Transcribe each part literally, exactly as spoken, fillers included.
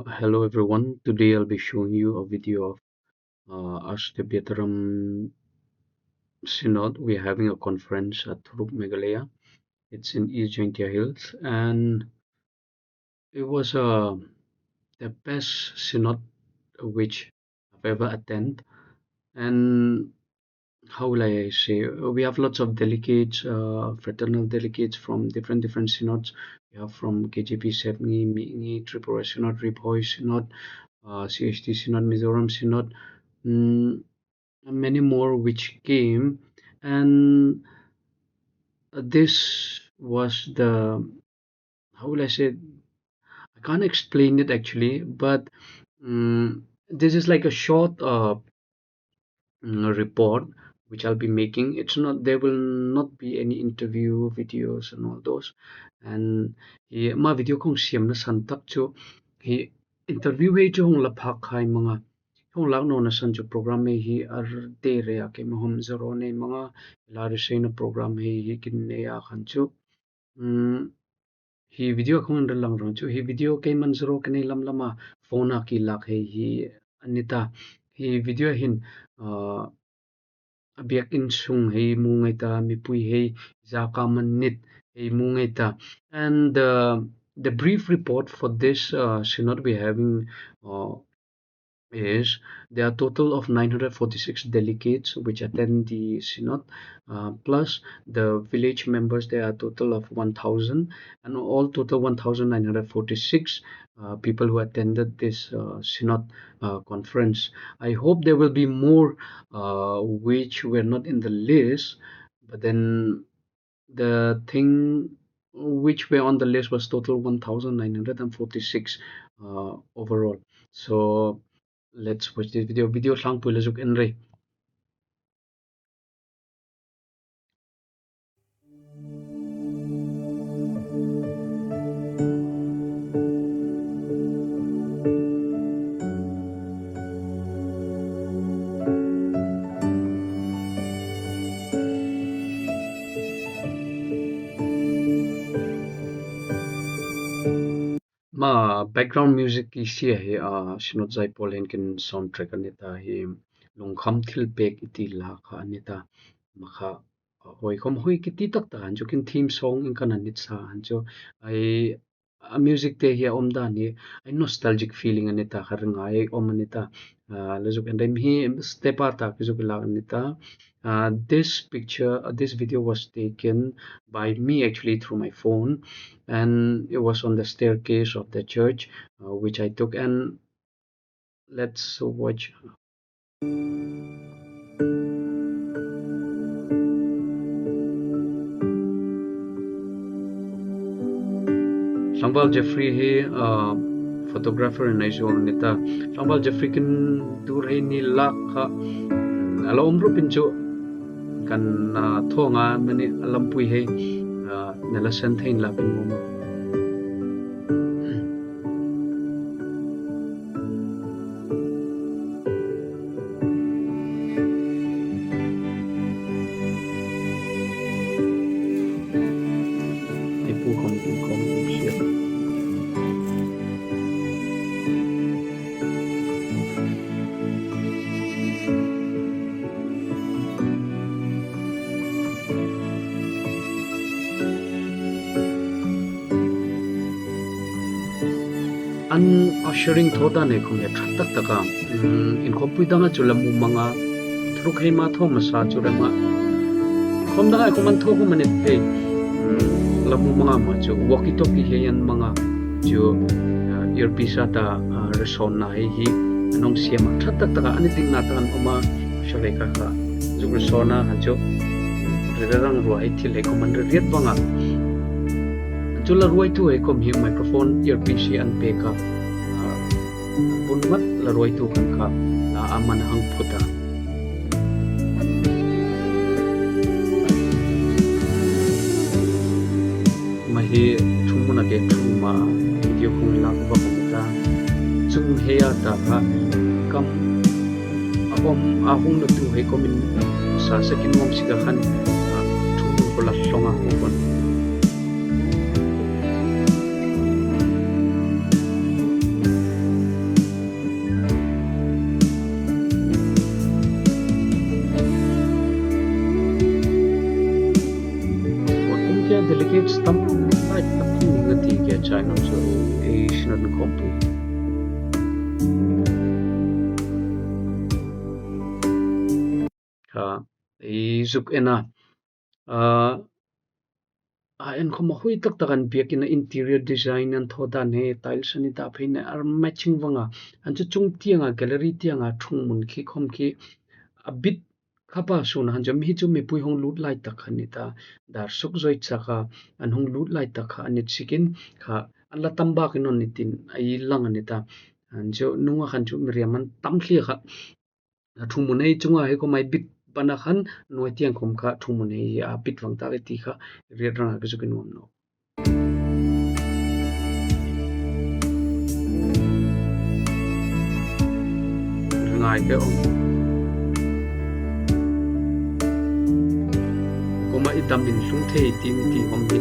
Hello everyone, today I'll be showing you a video of uh, Ashtibyataram Synod. We're having a conference at Thuruk, Meghalaya. It's in East Jaintia Hills, and it was uh, the best synod which I've ever attended. And how will I say? We have lots of delegates, uh, fraternal delegates from different different synods. We have from K J P Sepngi, Mi'ngi, Tripura Synod, Ri Bhoi Synod, uh, C H T Synod, Mizoram Synod, mm, and many more which came. And uh, this was the, how will I say? I can't explain it actually, but um, this is like a short uh, mm, report which I'll be making. It's not, there will not be any interview videos and all those. And hi, ama video khawm siemna san tak chu hi interview hei chu hung la phak khai manga. Hung lak nawna san chu program hei hi a rde re a, keima hawm zero nei manga, la riseina program hei hi kin nei a khan chu. Mm, hi video khawm in rel lang rang chu, hi video keiman zero ka nei lam lama phone a ki lak hei hi a ni ta. Hi video hin, uh, a biak in sung hei mu ngai ta, mipui hei zaka man nit hei mu ngai ta. And uh, the brief report for this uh, synod we're having uh, is there are total of nine hundred forty-six delegates which attend the synod, uh, plus the village members, there are total of one thousand, and all total one thousand nine hundred forty-six uh, people who attended this uh, synod uh, conference. I hope there will be more uh, which were not in the list, but then the thing which were on the list was total one thousand nine hundred forty-six uh, overall. So let's watch this video. Video tlangpui la zuk en rei. Ma background music i sia hi, a, Synod zai pawl hin kin soundtrack a ni ta hi, lungkham thil pek i ti la kha a ni ta. Ma kha, a, hoi khawm hoi ki ti tak tak an chu kin theme song in kan a nit sa an chu. Ai, a music te hi a awm dan hi, ai nostalgic feeling a ni ta, kha ringa ei awm a ni ta. A, la zuk en rei, hi step a tak zuk la ni ta. Uh, this picture, uh, this video was taken by me actually through my phone, and it was on the staircase of the church, uh, which I took. And let's watch. Tlangval Jeffrey hi, uh, photographer in ei zuang ni ta. Tlangval Jeffrey kin tur hei ni lak kha, mm, a la awm rup in chu kan, uh, thaw nga mani a lampui hei, uh, na la san thei in la kin awm. Ei pu khawm, pu khawm, pu siat. An ushering thaw dan ei khawm hi ṭha tak tak a. Mm, inkhawmpui danga chu la mu mang a. Thuruk hei ma thaw masa chu rem a. Inkhawm danga ei khawm an thaw khawm a ni thei. Mm, la mu mang a ma chu walkie talkie hei an mang a. Chu, uh, earpiece a ta, uh, risawnna hei hi an hung siam a. Ṭha tak tak a, an i dingna tak an awm a. Usher hei kha kha zuk risawn a, an chu ri rang ruai thil hei khawm an ri riet vang a. An chu la ruaitu hei khawm hi microphone earpiece hi an pek a. A, bun ngat la ruaitu khan kha la a man hang phut a. Ma hi ṭhung hmuna ke ṭhung ma video khung lak va khung ta. Chung hei a ta kha kam a awm a hung lo tu hei khawmin sa sa kin nuom si ka khan, a, ṭhung hmun ko la hlawng a khung kon. Kha, ei zuk en a. A, a en khawm a hui tak tak an biek in a, interior design an thaw dan hei, tiles an ni ta phei ne, a matching vang a. An chu chung tieng a, gallery tieng a, thung mun khi khawm khi a bit kha pa sun han chu mi hi chu mipui hung lut lai tak kha ni ta, dar suk zoi chak a, an hung lut lai tak kha a ni sikin kha, an la tam bak in an ni tin a i lang a ni ta. An chu nunga khan chu miriam an tam thli kha. A thung mun ei chunga hei khawm a i bit bana khan nuoi tieng khawm kha thung mun hei a bit vang tak e ti kha riet ranga ka zuk i nuom nawh. Ngai ke awm. Kuoma i dam inhlung thei ti mi ti awm hi.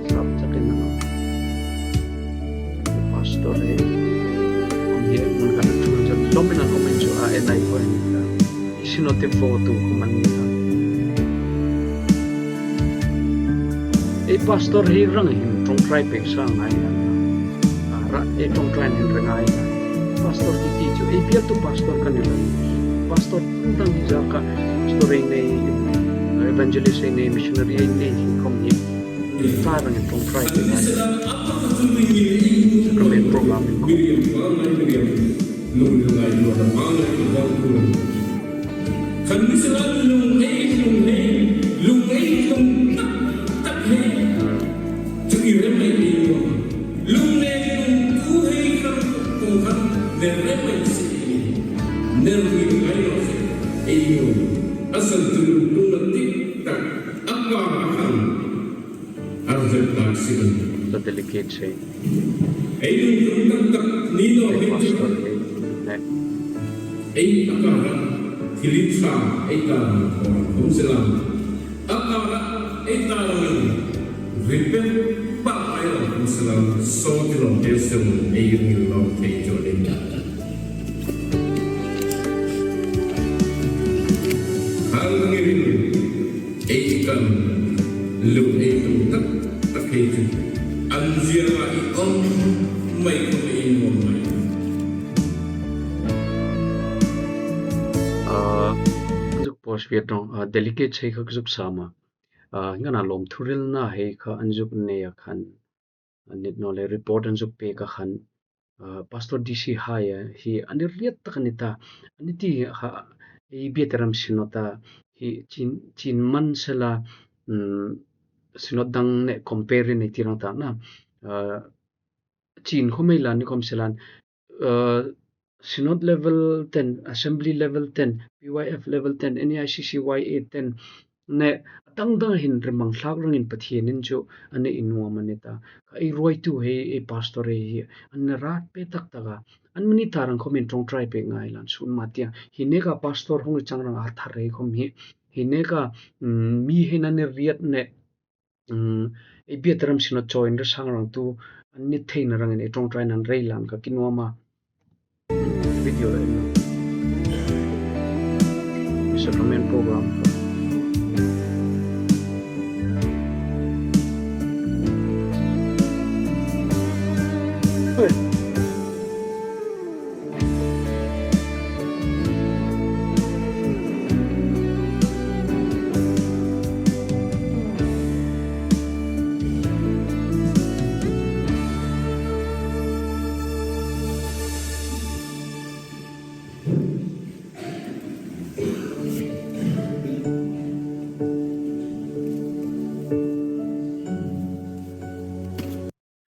Sap chakin a nawm. Pastor hei. Awm hi mun khat a thu zat lawm in an awm in chu a en ai ko en ta. Synod-a vote tu kuoma ni ta. Ei pastor hi rang hin ṭawngṭai pek sa ngai a. A ra, ei ṭawngṭai hin rang ngai a. Pastor ti ti chu ei bialtu pastor ka ni lo. Pastor dang dang hi zar kha, pastor ei nei, evangelist ei nei, missionary ei nei hi khawm hi. Ei ta rang hin ṭawngṭai pek ngai. Sacrament program in khawm. Khan mi sala lung ei lung hei, lung ei lung tak tak hei. Chu i rem ei ei lung. Lung le lung tu hei khan kong khan ne rem ei si. Ne rem ei lo si ei lung. A san tu lung tu na tik tak. A pa khan. Arjep tak sikin. Ka delegate sei. Ei lungtum tak tak ni lo. Ei pastor ei, ne. Ei a kara thilitha ei kara khawm khawm sela. A kara ei kara ripet pa ei lo khawm sela. So ti lo te sem ei ngil lo thei chu ni. Hang ngir in. Ei kan lung ei tum tak tak hei chu. An zianga i awm mai khawm ei nuom mai. Ah, zuk post viet rawng, ah, delegate hei kha zuk sam a. Ah, ngana lawmthu rilna hei kha an zuk nei a khan. An ni naw le report an zuk pek a khan, ah, Pastor D C hai a hi an ni riet tak a ni ta. An ni ti kha ei biate ram Synod-a hi chin, chin man sela, um, Synod dang ne compare nei ti rang ta na. Ah, chin khawm ei la ni khawm sela, ah, Synod level ten, Assembly level ten, P Y F level ten, N E I C C Y A ten, ne, a dang dang hin remang thlak rangin Pathienin chu an nei nuom a ni ta. Kha ei ruoitu hei, ei pastor hei hi, an ni rat pe tak tak a. An mani ta rang khawmin ṭawngṭai pek ngai lan sun ma tia. Hi neka pastor hung chang rang a thar hei khawm hi. Hi neka, mm, mi hei an ni riet ne, um, ei biate ram Synod chawiin ra sang rang tu an ni theina rangin ei ṭawngṭai nan rei lan ka ki nuom a. Video la en. Sacrament program.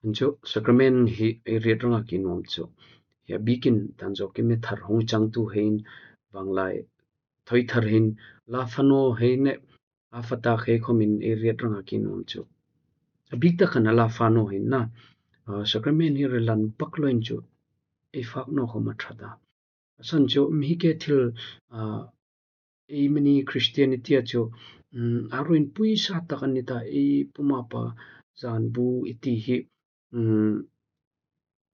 An chu sacrament hi ei riet ranga ki nuom chu. Hi a bikin dan zawk i mi thar hung changtu hein, vanglai thawi thar hin, la fano hein ne, a fa tak hei khawmin ei riet ranga ki nuom chu. A bik tak khan a la fano hein na. Ah, sacrament hi relan pak loin chu ei fak naw khawm a ṭha ta. A san chu mi hi ke thil, ah, ei mani Christianity-a chu, um, a ruin pui sa tak a ni ta, ei puma pa zan bu i ti hi, um,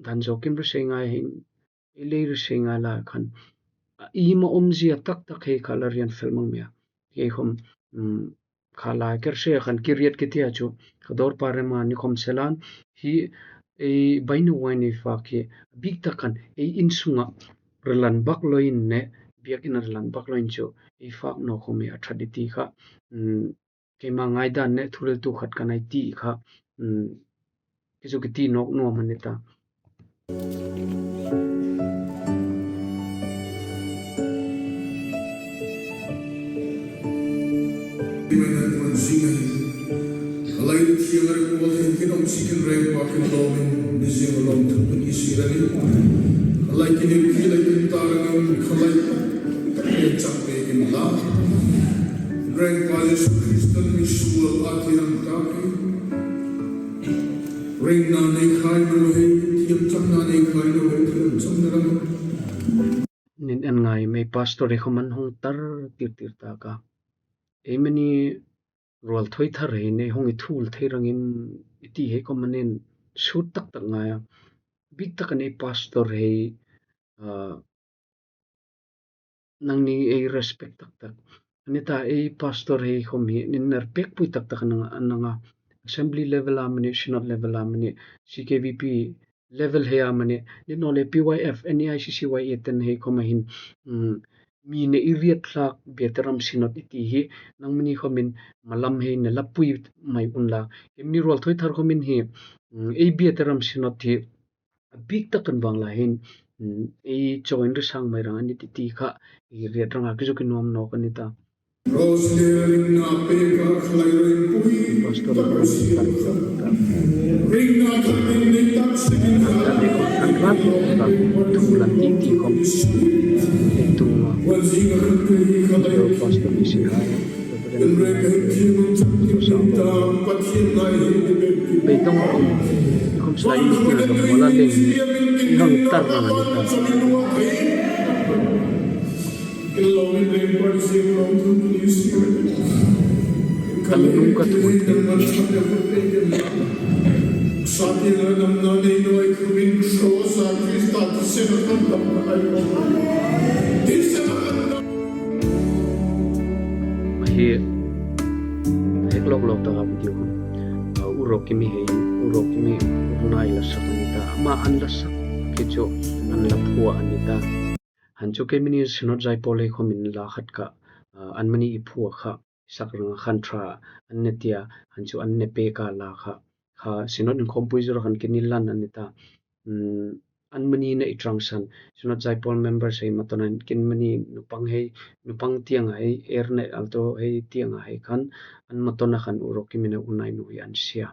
dan zawkin ru sei ngai hin, ei lei ru sei ngai la khan, a, i ma awm zia tak tak hei kha la rian fel mang mia. Hei khawm, um, kha la ker se khan ki riet ki tia chu, ka dawr pa rema ni khawm selan, hi ei baina uain ei fak hi, a bik tak khan ei insunga ralan bak loin ne, biekina ralan bak loin chu ei fak naw khom hi a ṭha ding ti kha, mm, keima ngaidan ne thuril tu khat ka nei ti kha, mm, kei chu ka ti nawk nuom a ni ta. Khalai thiang reng pawl hin kin awm sikin reng pa kin lawmin, mi zing lawm thuk ni si rani. Khalai kin in ki lai kin ta rangin khalai kin chang pe kin la. Reng pa Jesu Kristan mi sual a ti rang ta ki. Ringna nei khai naw hei, thiam changna nei khai naw hei, thiam changna rang. Nin an ngai mei pastor ei khom an hung tar tir tir ta ka. Ei mani rual thoi thar hei nei hung i thul thei rangin i ti hei khom anin sut tak tak ngai a. Bik tak an ei pastor hei, ah, nangni ei respect tak tak. A ni ta ei pastor hei khom hi nin ner pek pui tak tak an nang a, an nang a. Assembly level a mani, synod level a mani, C K V P level hei a mani, ni naw le P Y F, N E I C C Y A ten hei khom a hin, mm, mi ne i riat hlak biate ram synod i ti hi, nangmani khomin malam hei ne la pui mai unla. Keimani rual thoi thar khomin hi, mm, ei biate ram synod hi, a bik tak kan vang lai hin, mm, ei chaw inri sang mai rang a ni ti ti kha, ei riat ranga kei chu ka nuom nawk a ni ta. Rose le ringna pe ka khalai ring pui. Pastor le ringna thar ring nei tak sikin ha. An rat tak, thu lan ti ti khom. Ei tu. Wan zi ka khan pe hi khalai. Pastor ni si ha. Beidong khom slai ni kira dong wala leng ni hang tar na ni ta. Kan lung ka thu te. Hi, hek lawk lawk taka video kan. Ah, U Rokimi hei, U Rokimi, U Nai la sak a ni ta. Ama an la sak khi chu an la phuok a ni ta. Han chu keimani Synod Zaipawl hei khomin la khat ka, ah, an mani i phuok kha, sak ranga khan ṭha an ne tia, han chu an ne pek a la kha. Kha Synod inkhawmpui zura khan kini lan a ni ta. Hmm, an mani na i ṭangsan. Synod Zaipawl members hei matawn an kin mani nupang hei, nupang tienga hei, er ne alto hei tienga hei khan, an matawn a khan U Rokimi na U Nai nu hi an sie.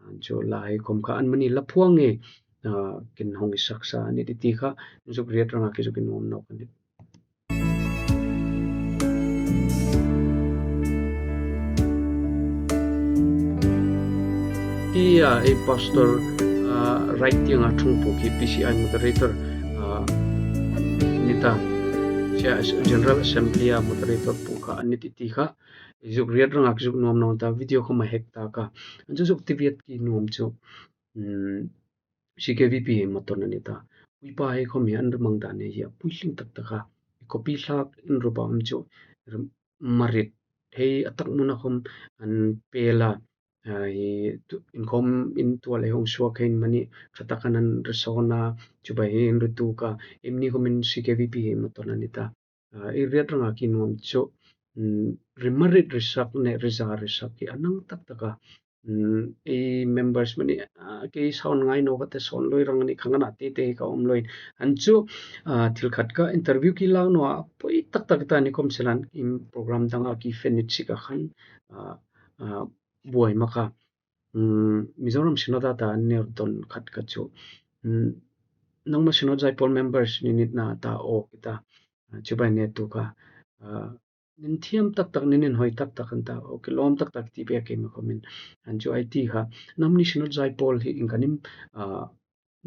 An chu la hei khom kha an mani la phuok nge, ah, kin hung i sak sa a ni ti ti kha, zuk riat ranga kei zuk i nuom nawk a ni. Tia ei pastor, ah, right tienga ṭhung phuok hi P C I moderator, ah, ni ta, General Assembly a moderator phuok kha a ni ti ti kha, zuk riat ranga zuk nuom nawk ta video khom a hek ta ka. An chu zuk ti viat ki nuom chu, mm, C K V P hei matawn a ni ta. Puipa hei khom hi an ri mang dan hei hi a puitling tak tak a. Copy hlak in ru ba um chu, rim-, marit hei a tak muna khom an pe la. Ah, hi tu, inkhawm in tual ei hung suok hei mani ṭha tak an ri sawn a, chu bai hei in ri tu ka. Eini khomin C K V P hei matawn a ni ta. Ah, ei riat ranga ki nuom chu, mm, ri marit ri sak ne ri za ri sak hi a nang tak tak a. Mm, ei members mani, ah, kei sawn ngai naw ka te sawn loi rang ni khang ana te te ka um loin. An chu, ah, thil khat ka interview ki lak naw a, poi tak tak ta ni khom selan in program danga ki fenit sik a khan, ah, ah, buoi maka. Mm, Mizoram Synod a ta an ner don khat ka chu. Mm, nangma Synod Zaipawl members ni nit na ta aw ki ta. Ah, chu bai ne tu ka. Ah, nin thiam tak tak, nin inhawi tak tak an ta, aw, ki lawm tak tak ti pek keima khomin. An chu ei ti kha, nangmani Synod Zaipawl hi ieng kan im, ah,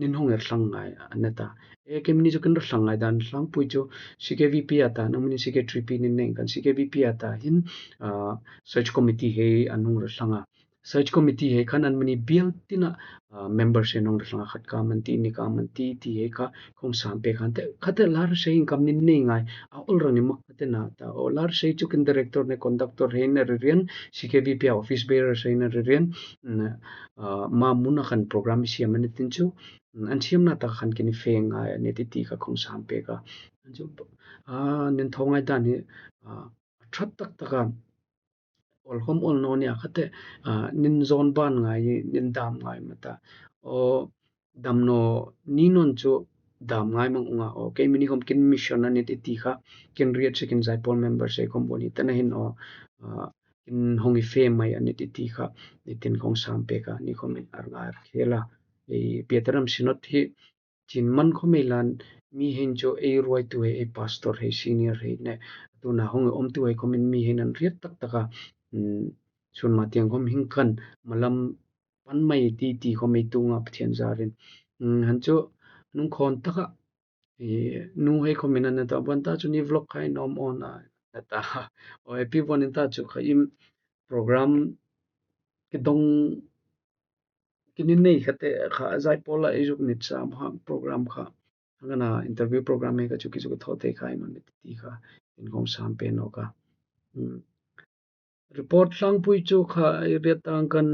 nin hung er thlang ngai a ni ta. E, keimani chu kan er thlang ngai dan hlangpui chu C K V P a ta, nangmani C K three P nin nei kan C K V P a ta hin, ah, search committee hei an hung er thlang a. search committee hei khan an mani biel tina, ah, member se nong hlanga khat ka man ti ni ka man ti ti hei kha khong sam pek khan te khate lar se in kam nin nei ngai a ol rang ni mak te na ta o lar se chu kin director ne conductor hei na ririan C K V P office bearer hei na ririan na, ah, ma muna khan program siam ani tin chu, mm, an siam na ta khan kin fe ngai ani ti ti kha khong sam pek a. An chu, ah, nin thong ai dan hi, ah, that tak tak a ol khom ol naw ni a khate, ah, nin zon ban ngai, nin dam ngai mata. O dam naw ni non chu dam ngai mang unga. O kei mini khom kin mission ani ti ti kha, kin riat se kin zai pol member se khom boni tana hin o, ah, kin hong i fe mai ani ti ti kha, ni tin khong sam pek a, ni khom in ar ngai khela. Ei Pietaram Synod hi chin man khom ei lan mi hin chu ei ruai tu hei, ei pastor hei, senior hei ne, tuna hong om tu hei khom in mi hin an riat tak tak a, mm, sun ma tiang khom hing khan malam pan mai ti ti khom ei tunga Pathian zarin. Mm, han chu nung khon tak a, i, nu hei khom in an ta ban ta chu ni vlog khai nom on a, na ta. O, happy bon in ta chu kha im program ki dong kini nei khate kha zai pola i zuk nit sam ha program kha. Hangana interview program hei kha chu ki zuk tho te kha i man ti kha in khong sam pe no ka. Hmm. Report hlangpui chu kha i riat tang kan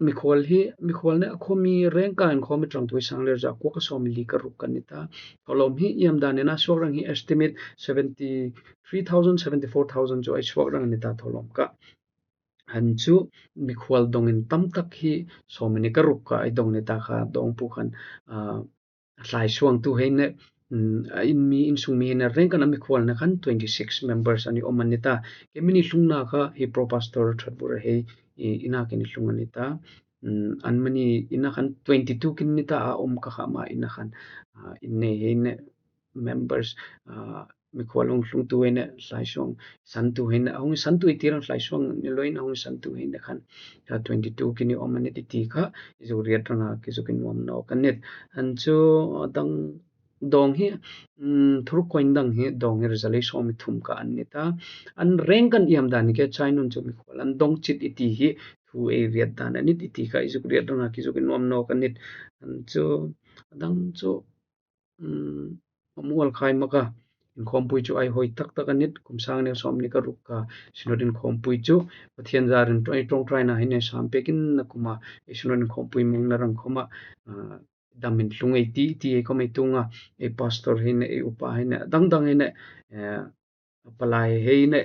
mikhual hi, mikhual ne a khomi reng ka in khomi tang tui sang le za ko ka som li ka ruk kan ni ta. Tholom hi iam dan ina suak rang hi estimate seventy three thousand, seventy four thousand chu ai suak rang ni ta tholom ka. Han chu mikhual dongin tam tak hi som ni ka ruk ka ai dong ni ta kha dong pu khan, ah, hlai suang tu hei ne, mm, a in mi, in sung mi hei ne reng kan a mikhual na khan twenty six members ani om an ni ta. Ke mini hlung na kha hi pro pastor that bur hei, i, ina ke ni hlung an ni ta. Mm, an mani ina khan twenty two kin ni ta a om ka kha ma ina khan, ah, in nei hei ne members, ah, mikhual hung hlung tu hei ne hlai suang san tu hei ne, hung san tu i tirang hlai suang ni loin hung san tu hei ne khan, ah, twenty two kini om an ni ti ti kha, i zuk riat ranga ki zuk in nuam no kan nit. An chu, ah, dang dong hi, mm, thuruk koin dang hi dong hi rizalei som i thum ka an ni ta. An reng kan iam dan ke chai nun chu mikhual an dong chit i ti hi thu ei riat dan an ni ti ti kha i zuk riat ranga ki zuk in nuam no kan nit. An chu, dang chu, mm, a mual khai maka. In khompui chu ai hoi tak tak an nit, kum sang ne som ni ka ruk ka. Synod in khompui chu, Pathian zarin tong, tong trai na hei ne sam pekin na kuma, ei Synod in khompui mong na rang khoma, ah, dam in hlung ei ti, ti ei khom ei tunga, ei pastor hei ne, ei upa hei ne, dang dang hei ne, eh, palai hei ne,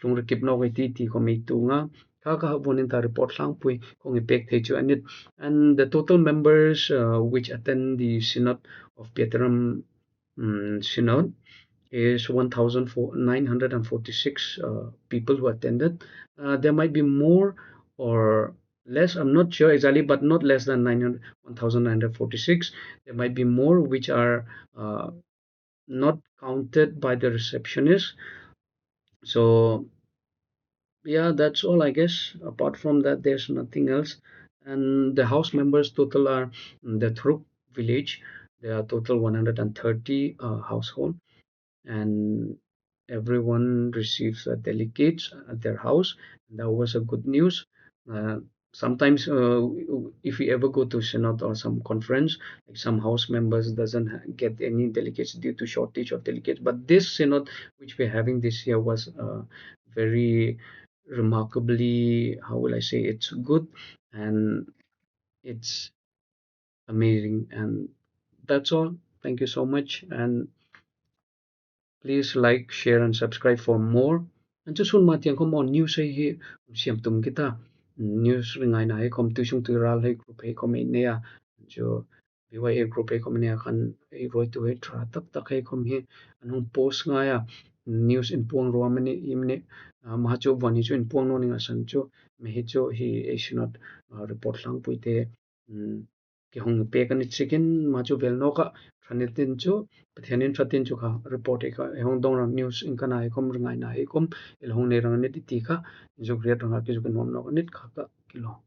hlung rikip nok ei ti, ti khom ei tunga. Kha kha bon in ta report hlangpui, khong i pek thei chu an nit. And the total members, uh, which attend the Synod of Pietaram, mm, Synod is one thousand nine hundred forty-six, uh, people who attended. Uh, there might be more or less, I'm not sure exactly, but not less than nine hundred, one thousand nine hundred forty-six. There might be more which are, uh, not counted by the receptionist. So, yeah, that's all, I guess. Apart from that, there's nothing else. And the house members total are, mm, the Thuruk village. There are total one hundred thirty, uh, household. And everyone receives, uh, delegates at their house. That was a good news. Uh, sometimes, uh, if we ever go to synod or some conference, like, some house members doesn't ha-, get any delegates due to shortage of delegates. But this synod, which we're having this year, was, uh, very remarkably, how will I say, it's good and it's amazing. And that's all. Thank you so much. And please like, share and subscribe for more. An chu sun ma tiang khom news hei hi siam tum ki ta. News ringaina hei khom, tui sung tui ral hei group hei khom ei nei a. An chu B Y A group hei khom nei a khan ei ruoi tu hei ṭha tak tak hei khom hi an hung post ngai a. News in puang ruam a ni im ni. Ah, ma chu von hi chu in puang naw ning a san chu. Mi hi chu hi ei Synod, ah, report hlangpui te, mm, ki hung pek a ni chikin ma chu vel nawk a, ṭha ni tin chu, Pathian in ṭha tin chu kha report ei kha, ei hung dong rang news in ka nei khom ringaina hei khom, ei hung nei rang a ni ti ti kha, zuk riat ranga ki zuk nuom nawk a ni kha ka ki lo.